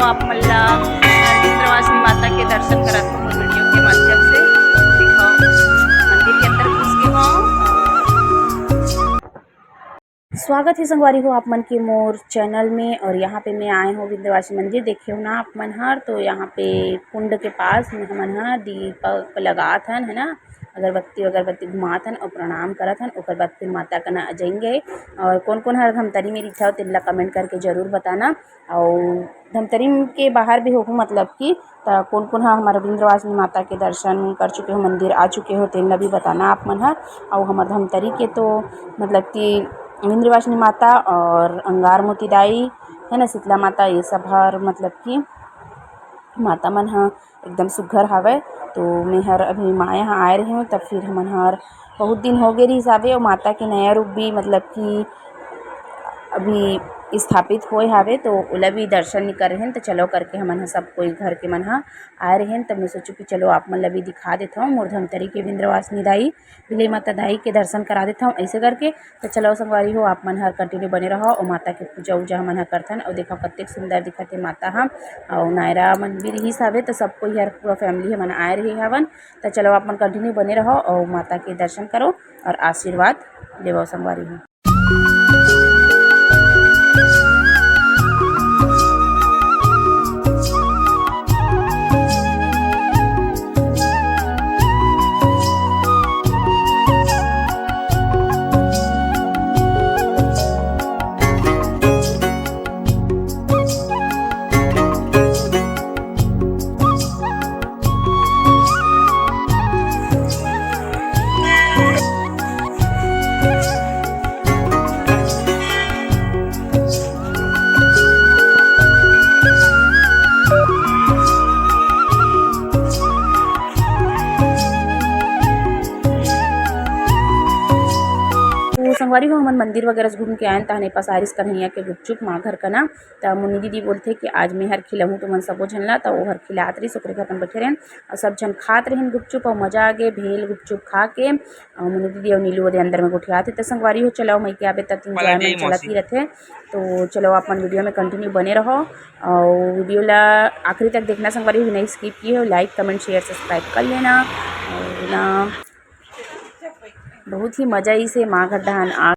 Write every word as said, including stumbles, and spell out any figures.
आप मन ला विंध्यवासिनी माता के दर्शन करात हूँ वीडियो के माध्यम से। देखो, मंदिर के अंदर घुस के हूँ। स्वागत है संगवारी हो आप मन के मोर चैनल में। और यहाँ पे मैं आए हूँ विंध्यवासिनी मंदिर। देखे हो ना आप मन हर, तो यहाँ पे कुंड के पास में हमन ह दीपक लगात हन, है ना, अगरबत्ती अगरबत्ती घुमात हन और प्रणाम करत हन। ओकर बाद फिर माता कना जाएंगे। और कौन कौन हर धमतरी में रिहिथव, तेन ला कमेंट करके जरूर बताना। और धमतरी के बाहर भी होहू, मतलब कि, त कौन कौन ह हमर विंध्यवासिनी माता के दर्शन कर चुके हो, मंदिर आ चुके हो, तेन ला भी बताना आप मन ह। और हमर धमतरी के तो, मतलब कि, विंध्यवासिनी माता और अंगार मोती दाई, है ना, शीतला माता, ये सब हर, मतलब कि, माता मन ह एकदम सुग्घर हावय। तो मैं हर अभी माँ यहाँ आए रहे हूँ, तब फिर हमन हर बहुत दिन हो गए रहिस हावे, और माता के नया रूप भी, मतलब कि, अभी स्थापित होए हावे, तो ओला भी दर्शन नहीं करे हन। तो चलो करके हमन ह सब कोई घर के मन ह आए रहे हन, तब मैं सोचू कि चलो आप मन ला भी दिखा देथव मोर धमतरी के विंध्यवासिनी दाई, बिलई माता दाई के दर्शन करा देथव ऐसे करके। तो चलो संगवारी हो, आप मन हर कंटिन्यू बने रहो और माता के पूजा उजा हमन ह करथन। और देखो कतेक सुंदर दिखत हे माता ह, और नायरा मन भी रिहिस हावे, तो सब कोई हर पूरा फैमिली हमन आए रहे हवन। तो चलो आप मन कंटिन्यू बने रहो और माता के दर्शन करो और आशीर्वाद लेवो संगवारी हो। तो संगवारी हो, हमन मंदिर वगैरह से घूम के आयन, तहन ए पास आरिस कन्हैया के गुपचुप माँ घर कना। त मुन्नी दीदी बोलथे कि आज मैं हर खिलाहूँ तुमन सबो झन ला, त ओ हर खिलात रहिस, ओकरे घर में बैठे रहन और सब झन खात रहन गुपचुप और मजा आ गे भेल गुपचुप खा के। और मुन्नी दीदी और नीलू ओदे अंदर में गोठियात हे। त संगवारी हो, चलो मइके आबे त तीन वाला जय मन चलत ही रथे। तो चलो अपन वीडियो में कंटिन्यू बने रहो और वीडियो ला आखिरी तक देखना संगवारी हो, नहीं स्किप किए हो, लाइक कमेंट शेयर सब्सक्राइब कर लेना। और ना बहुत ही मजा इसे माँ घर डहान आ